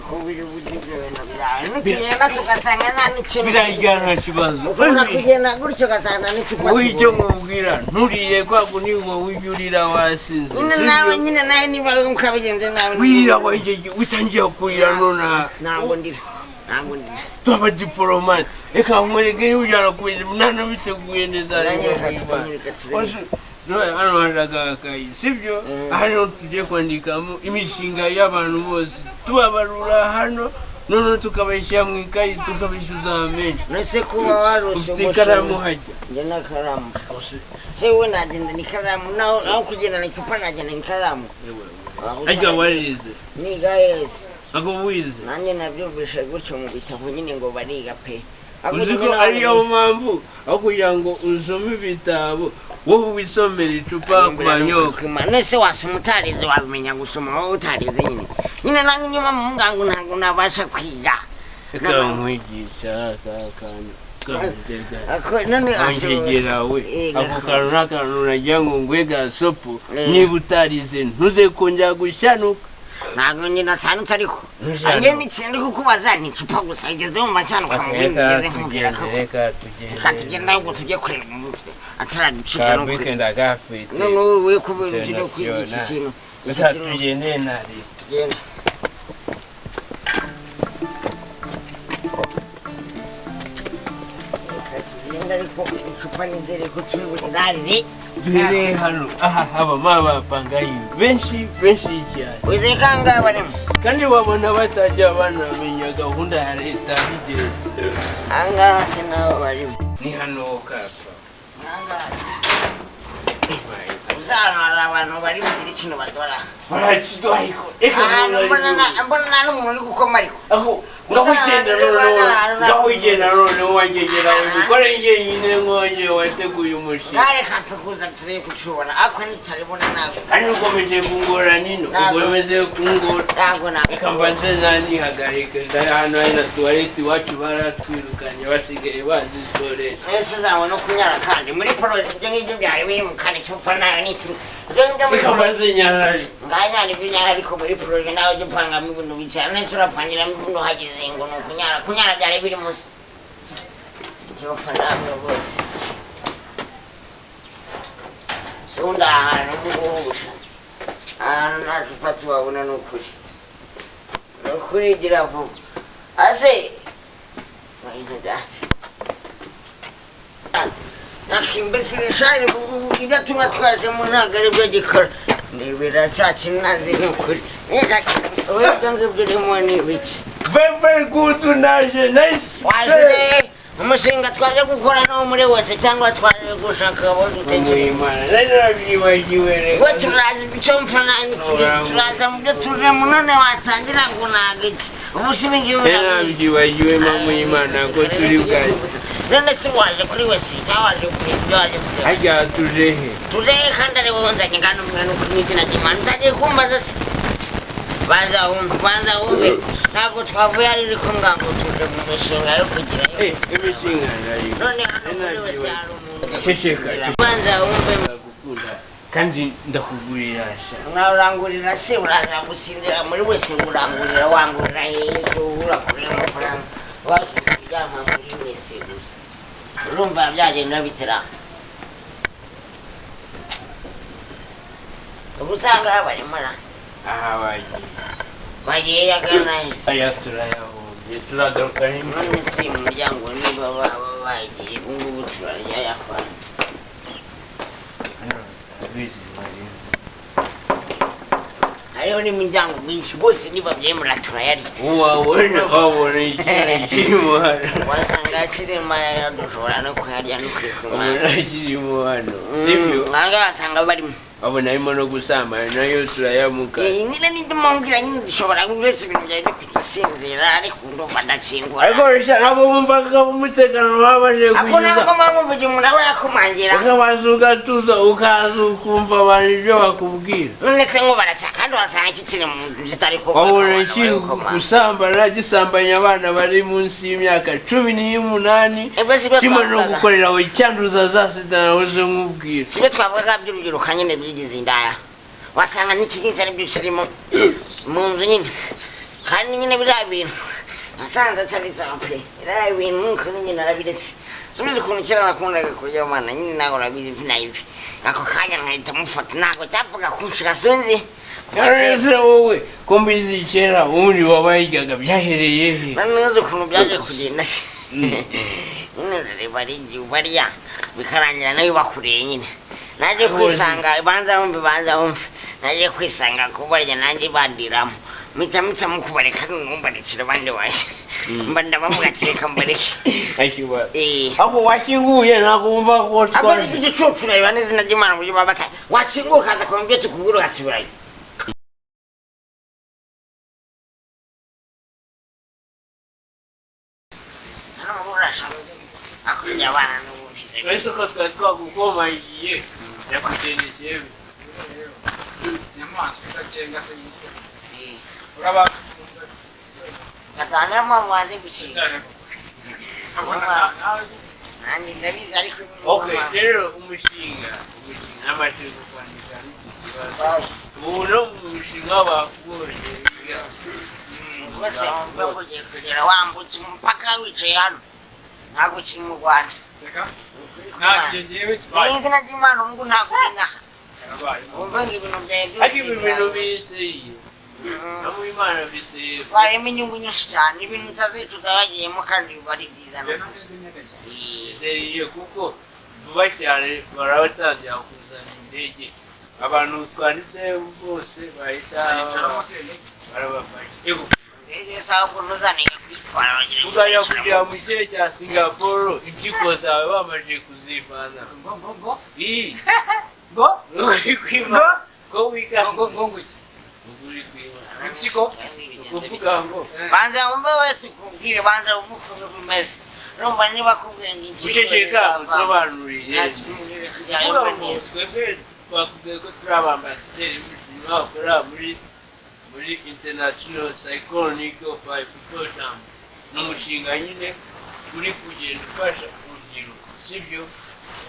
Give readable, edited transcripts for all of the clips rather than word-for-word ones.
Ko biri burya ibyo bintu byawe nitugenda tugasanga nta n'ikintu. Birarya, nta kibazo. Ushobora kugenda gutyo ugasanga nta n'icupa. Wowe icyo tubonye. Nkubwira, nturire kwa kundi ngo ujye urira wasinze. Nyine Sibyo? Nawe nyine, nawe niba ukabigenze nawe. Wirira wanjye, utangiye kurira nonaha. Ntabwo ndira, ntabwo ndira. Twaba diporomate, reka nkwereke niba ujyana kwezi ntanabiteguye neza. Nanjye reka tukunyereke turebe. Hano hari agakayi, sibyo? Hano tugiye kwandikamo imishinga y'abantu bose, tubabarura hano, noneho tukabashyira mu ikayi, tukabishyuza menshi. Uretse kuba warose. Ufite ikaramu hajya? Njye n'akaramu se, we nagendana ikaramu naho aho kugendana icupa nagendana ikaramu. Ariko warize? Niga heza. Ntabwo wize? Nanjye nabyumvishe gutyo mu bitabo nyine ngo bariga pe. Uzi ko ariyo mpamvu aho kugira ngo usome ibitabo, wowe wisomera icupa ku manyoka? Nese wasoma utarize? Wabimenya gusoma wowe utarize? Nyine nanjye nyuma mu ngango ntabwo nabasha kwiga. Reka nkwigisha aka kantu. None Wongegera we, ako kantu ni akantu nagira ngo ngwe gasopo. Niba utarize, ntuze kongera gushyanuka. Ntabwo njye nasanutse, ariko Ntushyanuka. Njye n'ikintu ndi kukubaza ni icupa gusa. Igeze wumva nshyanuka mu bindi, Reka ngeze nkubwira tugende. ko Reka reka tugende. Tugende ahubwo, tujye kureba umuntu ataraducika Ka no kure. weekend agafite. None wowe kubera ibyo no kwiga iki kintu, iki Reka kintu. tugende nari. Tugende. Reka tugende, ariko icupa nizere ko turi burirarire. Duhereye hano, aha habamo abapangayi benshi benshi cyane. Wizeye ko aha ngaha barimo? Kandi wabona batajya banamenya gahunda ya leta bigeze. Aha ngaha se nabo barimo? Ni hano kapfa. Aha ngaha se uzi ahantu hari abantu bari bugire ikintu badora? Barakiduha, ariko reka. Ahantu mbona nta n'umuntu uri gukoma, ariko Aho ngaho ugenda, noneho ngaho ugenda, noneho wangegera ubikore njyenyine nkonge wateguye umushinga. Reka mpfe kuza turebe kucubona, ariko ntitaribona ntabwo. Kandi ukomeje kungora nino. Ntabwo. Ukomeje kungora. Ntabwo, ntabwo. Reka mbanze nanihagarike, ndari hano hari na tuwarete, iwacu baratwirukanye, basigaye bazikoresha. Ese uzabona kunyara kandi muri projet ibyo ngibyo byari biri mu kandi cyupfa nawe ni iki ibyo ngibyo muri Reka mbanze nyarari. Nganyara ibyo unyara, ariko muri projet nawe ujya upangamo ibintu bicara nese, urapangiramo ibintu uhageze ngo ni ukunyara. Kunyara byari biri munsi cyupfa nawe rwose. Si ubundi aha hantu ubu ngubu ahantu nta cupa tuhabona, ni ukuri, ni ukuri. Gira vuba ase data. Nakimbesire shari, ibyo tumwe twajemo ntabwo ari byo gikora. Ndebera cya kinazi, ni ukuri. Reka wowe, ibyo ngibyo urimo ni ibiki? Very very good, naje nice. Waje umushinga twaje gukora no muri wese, cyangwa twaje gushaka abo dutekereza? Imana, nari narabyibagiwe, reka. We turazi icyo mpfa n'iki ngiki, turaza mu byo turimo, none watangira ngo ntabwo iki, ubu si ibi ngibi Nari ntabwo iki. narabyibagiwe, mama y'Imana, ko turi bwaje. None se waje kuri wese cyangwa waje kuri ibyo waje kureba? Harya tuje he? Turebe kandi ari wowe nzanye ngano mwana kuri mw'izina ry'Imana, utangiye kumbaza se? Banza wumve, banza wumve, ntabwo twavuye ari ariko ngango tuje mu mishinga yo kugira Eh, imishinga ndayibuka. None hano muri wese hari umuntu? Ceceka. Banza wumve. Ndagukunda kandi ndakugurira sha. Urangurira se? Uraza gusinzira muri wese ngo urangurira, wangurira hehe? Urakurira amafaranga, waje kuryama muri wese gusa, urumva byagenda bitera? Ubu usanga barimo ra Aha bagiye. Bagiye yagana hese? Aya turayahombye, turagaruka rimwe. None se umuryango niba baba bagiye, ubu ngubu turarya yakwana? Hano ndabizi barimo. Hariho n'imiryango myinshi, bose nibabyemera turayarya. Wabona ikintu kirimo hano. Wasanga kirimo, dushobora no kuyarya no kurikumana. Wabona kirimo hano, sibyo? Ahangaha wasanga barimo. Wabona harimo no gusambana, nayo turayamuka. Nyine nibyo mubwira nyine, dushobora uretse ibintu byari kudusinzira, ariko ndumva ndakingura. Ariko sha, nabo bumvaga umutekano babashe Ako kugeza ntabwo mpamvu igihe umuntu aba yakomangira. Ukabanza ugatuza, ukaza ukumva abantu ibyo bakubwira. None se ngo baracya, kandi wasanga kikiri mu nzu kitari kuba. Wabona kiri gusambana, gisambanya abana bari munsi y'imyaka 18. Ebwe si byo Kimwe no twavugaga. gukorera aho icyanduza za sida, nahoze nkubwira. Si byo twavugaga by'urubyiruko nyine byigize indaya? Wasanga n'iki ngiki ari byo kirimo mu nzu nyine. Kandi nyine biriya bintu nasanze atari sawa pe. Biriya bintu nukuri nyine narabiretse. Subiza ukuntu kera nakundaga kurya mana, nyine nawe urabizi ivi na ivi, ako kanya nkahita mufata, ntabwo cyapfaga kunshika, sinzi. Ese wowe ko mbizi kera ubundi wabayigaga byahereye he? None ukuntu byaje kugenda se, nyine urareba ari igihe ubarya bikarangira nayo bakuriye, nyine naje kwisanga, banza wumve, banza wumve, naje kwisanga kubarya nanjye bandiramo, mpita mukubareka, numbarekera abandi baje mba ndabavuga ati reka mbareke. Ntakibazo. Eh. Ahubwo wakinguye, ntabwo wumva ko Akoze iki gicucu, ureba n'izina ry'Imana uburyo baba bata wakinguka ukaza kureba ibyo tukubwira ugasubirayo. Hano urashaka akuriye abana n'ubundi. Uretse ko twari twagukomagiye, yakugendekeye. Inyamaswa idakenga se yitwa Eh. uraba? Gatanu mpamvu waze gukinga. Cyane, nkabona nawe. Nanjye ndabizi, ariko nyine Okay, rero umushinga n'amategeko kwandika n'iki kibazo. Bayi. Ubu no mu mushinga bakugoye. Rwose wumva ko ugiye kugera wambutse umupaka wicaye hano, ntabwo ukiri mu Rwanda. Reka, nta gihe ngewe kibaye. Ni izina ry'Imana, ubu ntabwo uri inaha. Karabaye. Wumva ngo ibintu byawe byose Ariko ibi bintu biraye. biseye no mu Imana biseye. Harimo inyungu nyinshi cyane, ibintu utazicuza wagiyemo, kandi biba ari byiza. Njye n'ubwo nkeneye. Biseye kuko vuba cyane barabatangira kuzana indege, abantu twanditse bose bahita Nzayicaramo se? barabafasha. Yego. Indege sawa, ukuntu uzaniga kuyitwara bagira ngo Uzajya wicaramo kugera mu gusa. kirere cya Singapore impyiko zawe bamaze kuzivana. Ngo ngo ngo? Ii. Ngo Uri kwima ko wika. Ngo ngo ngo iki? Uri kwima. Impyiko? Ukuvuga ngo Banza wumve we tukubwire, banza wumve ukuntu bimeze. Urumva niba akubwiye ngo impyiko guceceka zizava, usobanuriye. nta kimubwire kugira ngo Kuvuga yumve ngo neza. twebwe twakubwiye ko turi abambasaderi b'umushinga bakora muri International Cyclonic of Hippopotamus. Ni umushinga nyine uri kugenda ufasha urubyiruko, sibyo?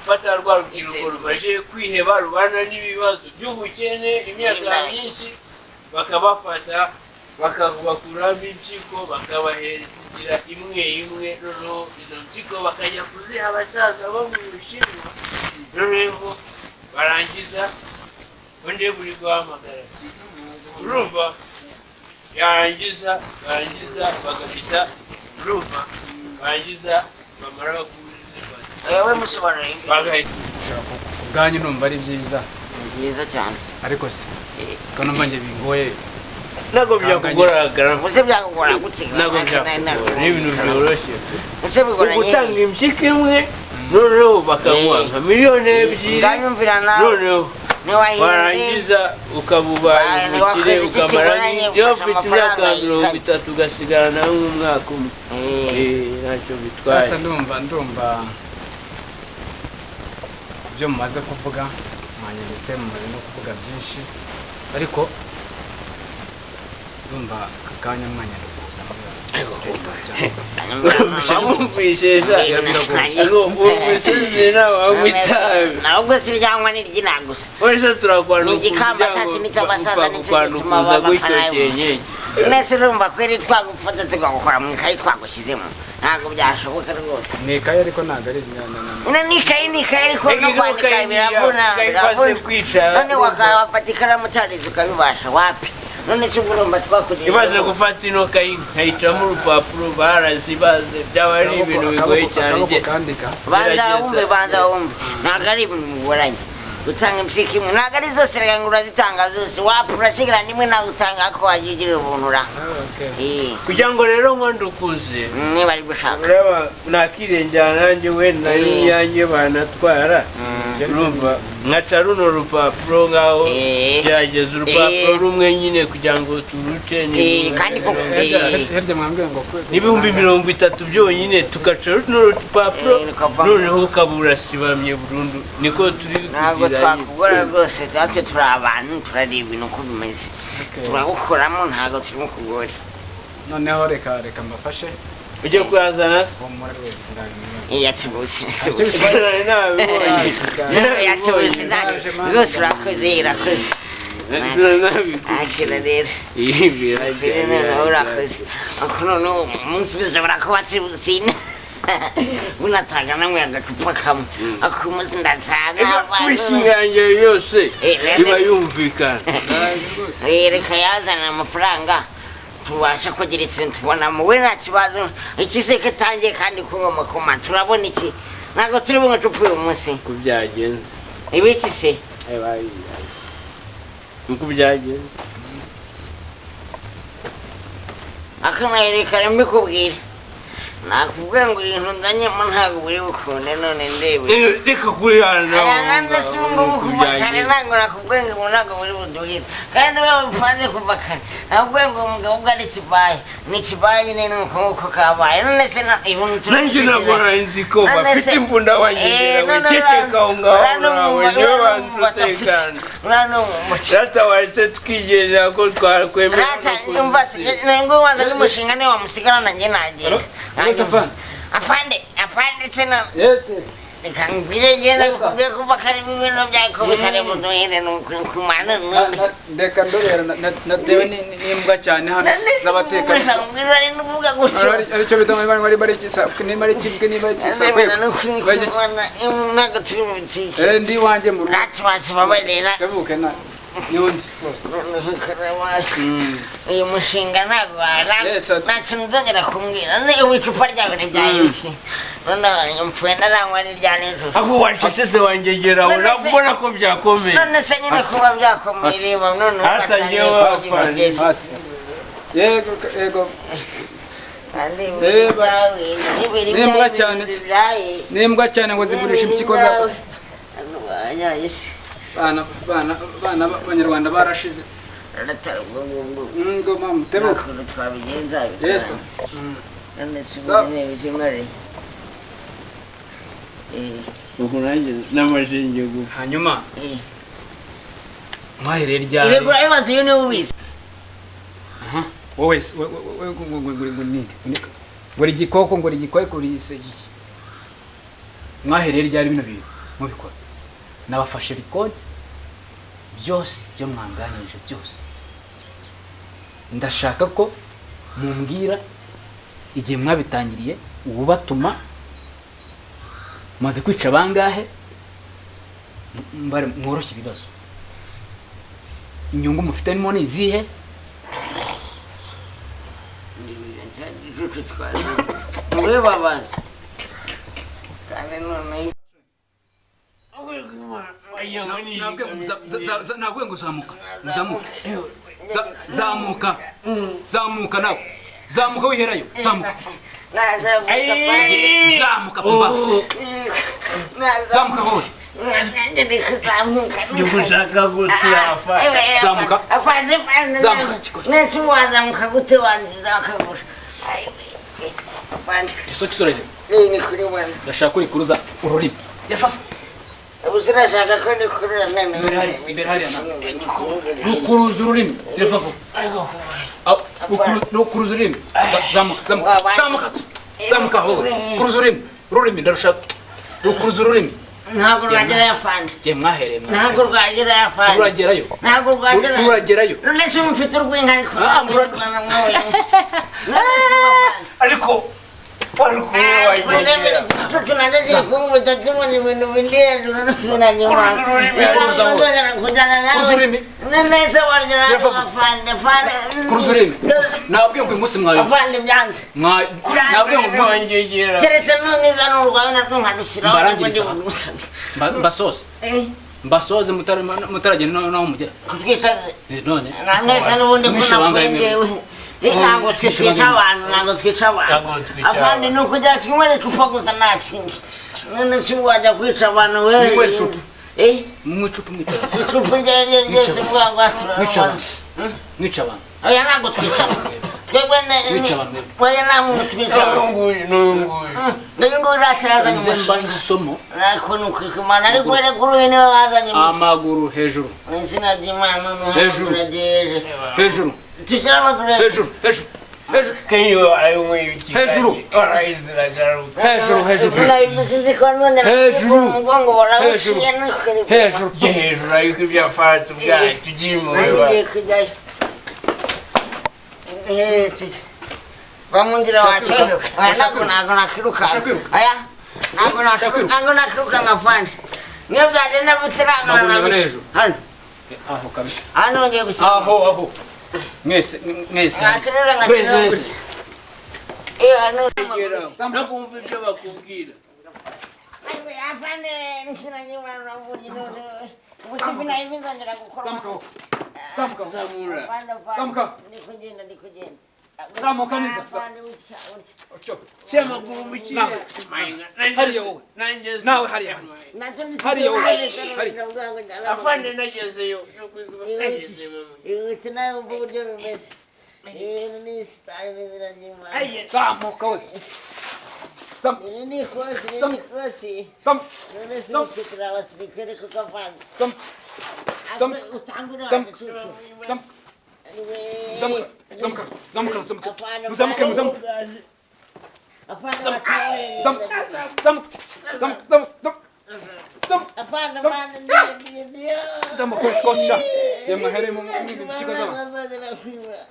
Ufata rwa rubyiruko rumaze kwiheba, rubana n'ibibazo by'ubukene imyaka myinshi, bakabafata bakabakuramo impyiko, bakabahereza inzira imwe imwe, noneho izo mpyiko bakajya kuziha abasaza bo mu Bushinwa, noneho barangiza undi buri guhamagara, urumva, yarangiza barangiza bagahita, urumva, barangiza bamara kuzifata Wewe musobanurire imvi. bagahita Ku bwanyu numva ari byiza. Ni byiza cyane. Ariko se ko numva njye bingoye? Ntabwo byakugora. Ubuse byakugora gutse? Ntabwo byakugora, ni ibintu byoroshye. Ese bigoranye? Ugutanga impyiko imwe, noneho bakaguha nka 2 miliyoni. Nganyumvira nawe. Noneho Ntiwahinze. warangiza ukaba ubaye Ba- umukire, ntiwakoze iki ukamara kigoranye, niba ufashe ufite imyaka amafaranga mirongo yizanye. itatu ugasigarana nk'umwaka umwe. Eh. Eh, ntacyo bitwaye. Sasa ndumva ibyo mumaze kuvuga mwanyanditse, mumaze no kuvuga byinshi, ariko ndumva aka kanya mwanyandukuza muri Bamwumvise sha ngo umusizi nawe anywa itabi. Nawe ubwo si ryangwa ni ry'inaha gusa. Wese turakwanukuza. Ni igikamba cyacu n'icy'abasaza, nicyo gituma gutyo baba cyenyeye. Mwese urumva kweri twagufata tukagukora mu ikayi twagushyizemo, ntabwo byashoboka rwose. Ni ikayi, ariko ntabwo ari Ino ni ikayi, ni ikayi, ariko no kwandika biravuna, biravuna. Kwicara. None wafata ikaramu utarize ukabibasha wapi? None se ubwo urumva twakugejejeho? Ibaze gufata ino kayi nkayicamo urupapuro barazibaze, byaba ari ibintu bigoye cyane. Akaboko Njye kandika. Banza Gerageza. wumve, banza wumve, ntabwo ari ibintu bigoranye gutanga impyiko imwe, ntabwo ari zose reka ngo urazitanga zose, wapi, urasigara nimwe nawe utanga, ariko wajya ugirira ubuntu ra. Eh, Kugira ngo rero ngo ndukuze, niba ari gushaka. Uraba nakirengera nanjye wenda n'iyanjye banatwara, urumva, nkaca runo rupapuro ngaho Eh. byageze urupapuro Eh. rumwe nyine kugira ngo turuce Eh, kandi koko eh. Hirya mwambwira ngo 30,000 byonyine, tugaca runo rupapuro. Eh, rukavamo. Noneho ukaba urasibamye burundu, niko turi Ntabwo kugira nyine. twakugora rwose, natwe turi abantu, turareba ibintu uko bimeze. Okay. Turagukoramo, ntabwo turimo kugora. Noneho reka mbafashe. Ujye kuyazana se? Humura rwose, ndabimubaza. Eh, yatibuse. Icyo bitwaye. Nabibonye. Yatibuse ntacyo rwose, urakoze, urakoze. Akira rero. Ibi Urakoze. Ako noneho umunsi dushobora kuba sina unatanga namwe agacupa kamwe, ako umunsi ndatanga. Imishinga yanjye yose iba yumvikana. Reka yazana amafaranga tubasha kugira ikintu tubonamo. We nta kibazo, ikiseke itangiye kandi kunywa amakoma, turabona iki? Ntabwo turi bunywe icupa uyu munsi. Uko byagenze. Ibiki se? Uko byagenze. Akanayereka mbikubwira, nakubwira ngo ibintu nzanyemo ntabwo buri bukunde, none ndebe. Reka kurihana. Aya none se ubu ngubu kuva kare ntabwo nakubwiye ngo ubu ntabwo buri buduhire, kandi we bipanze kuva kare nakubwiye ngo umugabo ubwo ari ikibaye ni ikibaye nyine, ni uko nguko kabaye. None se ibintu Nanjye ntabwo nari nzi ko bafite imbunda wanjye. Wiceceka aho ngaho nawe, niwe bantu utekana. Data waretse tukigendera ko twakwemera. Ngo waza n'umushinga niwe wamusigara, nanjye nagenda. Afande, afande se no. Yes, yes. Reka ngwire ngenda. Yes, sir. Kubwiye kuva kare ibintu byawe ko bitari buduhire, ni ukuri kumana. Ndeka ndorera natewe n'imbwa cyane hano z'abateka. Reka ngwire, ari n'uvuga gutyo. Aricyo bita ngo niba ari iki niba ari ikibwe niba ari iki Ntabwo turi butike. Eh, ndi iwanjye mu rugo. Ntacyo bakibabarira. Ndavuke na n'undi rwose. Uyu mushinga ntabwo Yes, sir. nta kintu uzongera kumbwira. Ubu icupa ryawe ntibyaye iki? None mpfuye ntaranywa n'irya nijoro. Aho wacecetse wangegera, urabona ko byakomeye. None se nyine kuba byakomeye, reba none Hatangiye batangiye wafana. kubyibasira. Hasi yego yego. Kandi Eh, ibyawe n'ibiri n'imbwa byawe, cyane. ibiri byawe. N'imbwa cyane ngo zigurisha impyiko zabo. Hano banyaye se. Bana bana bana b'abanyarwanda barashize. Ruratara ubwo ngubwo. Ngo mama tebuka. Ukuntu twabigenza. Yes. None se Sa- ubu ni ibimare. Ubu nanjye n'amashinge gupfa. Hanyuma mwahereye ryari? Iregura ibibazo, iyo niwe ubizi. Aha, wowe se we ngo ngo ngo ngo ninde ngo uri igikoko, ngo uri igikoko, uri iki? Mwahereye ryari bino bintu mubikora? Nabafashe record byose byo mwanganije byose. Ndashaka ko mumbwira igihe mwabitangiriye, ububatuma, mumaze kwica bangahe, mworoshye ibibazo, inyungu mufitemo ni izihe? Igicucu twazanye mube babaza kandi noneho. Nabwiye ngo zamuka, zamuka, zamuka, zamuka nawe, zamuka wiherayo, zamuka. Nazamutse afande. Zamuka pumbafu, zamuka wowe. Nanjye ndi kuzamuka. Ndi gushaka gusafa. Zamuka. Afande, afande. Zamuka, kikora. Nese wazamuka gute? Wanziza akaguru. Afande. Isoki sorere. Ni kuri wana. Ndashaka ko rikuruza ururimi yafafa. Ubu sinashaka ko ndikurura none. Imbere hari- imbere hariya na- Rukuruza ururimi tirafafa, rukuruza ururimi. Zamuka, zamuka, zamuka, zamuka wowe, kuruza ururimi, ururimi ndarushaka, rukuruza ururimi. Ntabwo rwagerayo afande. Gihe mwahereye Ntabwo rwagerayo afande. Ruragerayo. Ntabwo rwagerayo. Ruragerayo. None se ubu mfite urw'inka ariko Ah, mwoye none se afande. Ariko wari kumwe wangegera. Igicucu nanjye kiri kunkubita, kibona ibintu bindi hejuru n'usinanyuma. Kuruza Kuruza ururimi. None se wagerayo Tirafafa. afande, afande. Kuruza ururimi, nabwiye ngo uyu munsi mwayo Afande, byanze. Nabwiye ngo uyu munsi wangegera. Keretse nungiza n'urwawe narwo nkadushyiraho. Mbarangiriza. Mbasoze, mbasoze mutaragenda naho mugera. Kutwicaza. None None se n'ubundi ko Mwishe napfuye bangahe? ngewe? Ntabwo twica abantu, ntabwo twica abantu. Ntabwo twica Afande, ni ukujya kinywera icupa gusa, nta kindi. None se ubu wajya kwica abantu we? Ninywera icupa. Eh, Mwica icupa, mwica abantu. Icupa iryo ari ryo ryose ubwangwasura. Mwica abantu, mwica abantu. Oya, ntabwo twica abantu twebwe. Mwica abantu. Oya, nta muntu twica. N'uyu nguyu, n'uyu nguyu. N'uyu nguyu urasa yazanye Nze mbaha umushinga. isomo. Ariko ni ukuri kw'Imana, ariko wereka uruhi niwe wazanye umutwe. Amaguru hejuru. Mu izina ry'Imana noneho Hejuru. amaguru agiye hejuru. Hejuru. Dushyire amaguru hejuru. Hejuru, hejuru. Hejuru. Kenyo ayunyweye ikigage. Hejuru. Warayiziragaruka. Hejuru, hejuru. Nabivuze ko none Hejuru. umugongo barawuciye n'ukuri. Hejuru. Jya hejuru ariko ibya fata ubwacu ugiye Ngiye kujyayo. Eh, bamungira wacu. Oya, ntabwo nakwiruka. Ushaka kwiruka? Oya, ntabwo Ushaka nakwiruka, kwiruka? ntabwo nakwiruka nka fandi. Niyo byagenda bute ntabwo Amaguru yawe ni nakwiruka. hejuru. Hano, Aho kabisa. hano ngiye gushyira. Aho, aho. Mwese, mwese. Nkaterura Twese. ngashyira gutya. Eh, hano. No kumva ibyo bakubwira. Ay, afande, sinagimana uravuye none. Ubu sinayivi nzongera gukora. Zamuka wowe. Zamuka. Zamura. Afande, afande. Zamuka. Ndi kugenda, ndi kugenda. Zamuka neza. Afande, utya, utya. Utyo. Shyira amaguru mu kirere. Hariya wowe. Nanjye Nawe hariya, hariya. Nacyo ndi Hariya wowe. Hariya. Afande nagezeyo. Nagezeyo. Ihute nawe wumva uburyo bimeze. Ibintu ni sitari bimeze ry'Imana. Zamuka wowe. Zamuka. Iri ni ikosi, iri ni ikosi. Zamuka. None se Zamuka. ubu turi abasirikare kuko afande. Zamuka. Zamuka. Utangure Zamuka. wagicucu. Zamuka. Anyway. Zamuka. Zamuka. Zamuka. Zamuka. Afande, Muzamuke, afande. muzamuke. Afande, batawe. Zamuka. Zamuka. Zamuka. Zamuka. Zamuka. Zamuka. Afande, Zamuka. afande, ndiyo, ndiyo, ndiyo. Zamuka kosha. Yemwe muhereye mu mpyiko z'abantu.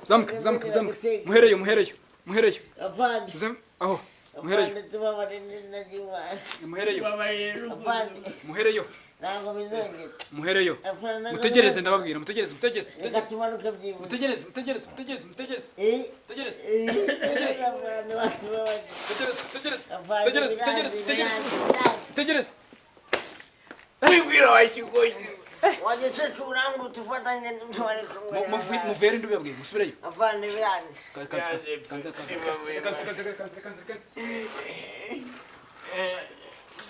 Zamuka, zamuka, zamuka. Muhereyo, muhereyo. Muhereyo. Afande. Muzamuke. Aho. Muhereyo. Afande, tubabarire n'izina ry'Imana. Muhereyo. Afande, Muhereyo. ntabwo bizongera. Muhereyo. Afande, ntabwo Mutegereze bizongera. ndababwira. Mutegereze, mutegereze. Reka Mutegereze. tumanuke byihuse. Mutegereze, mutegereze, mutegereze, mutegereze. Eh, Mutegereze. eh, afande, watubabarire. Mutegereze, mutegereze. Afande, Mutegereze, biranze, mutegereze, mutegereze. biranze, biranze. Mutegereze. Wibwira wa kigoyi. Wagicucu uranguta ufatanye n'umubare kumwe. Muvere ndubabwira, musubireyo. Afande, biranze. Kanze, kanze, kanze, kanze, kanze, kanze, kanze.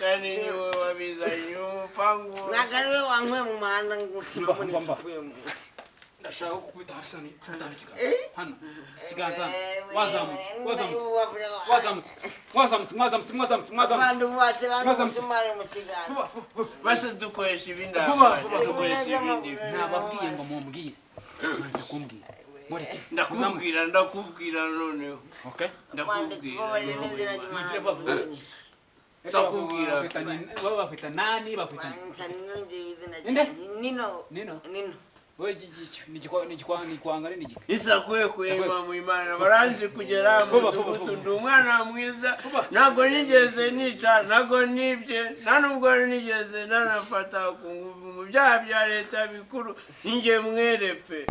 Kandi niwe wabizanye umupangu. Ntabwo ari we wankuye mu muhanda ngo Mba, mba, mba. mvuye munsi. Ndashaka kukubita hasi hano, kukubita hano ikiganza. Hano, ikiganza hano. Wazamutse, wazamutse, wazamutse, wazamutse, mwazamutse, mwazamutse, mwazamutse. Afande, ubu washyira Mwazamutse. umusumari mu kiganza. Vuba, vuba, vuba. Basi dukoresha ibindi. Vuba, vuba, Dukoresha ibindi. Nababwiye ngo mumbwire. Mwanze kumbwira. Mureke. Ndakubwira, ndakubwira noneho. Okay. Afande, Ndakubwira. tubabarire n'izina ry'Imana. Mugire vuba, vuba. Ndakubwira. Bakwita baba bakwita nani, bakwita Banca nino izina Ninde? ryanjye. Nino. Nino? Nino. Wewe ni ikwanga ni igika. Isakwiye kurema mu Imana baranzi kugera mu Vuba, vuba, mudugudu vuba. ndi umwana mwiza Vuba. ntabwo nigeze nica ntabwo nibye nta nubwo nigeze nanafata ku ngufu mu byaha bya leta bikuru ninjye mwere pe.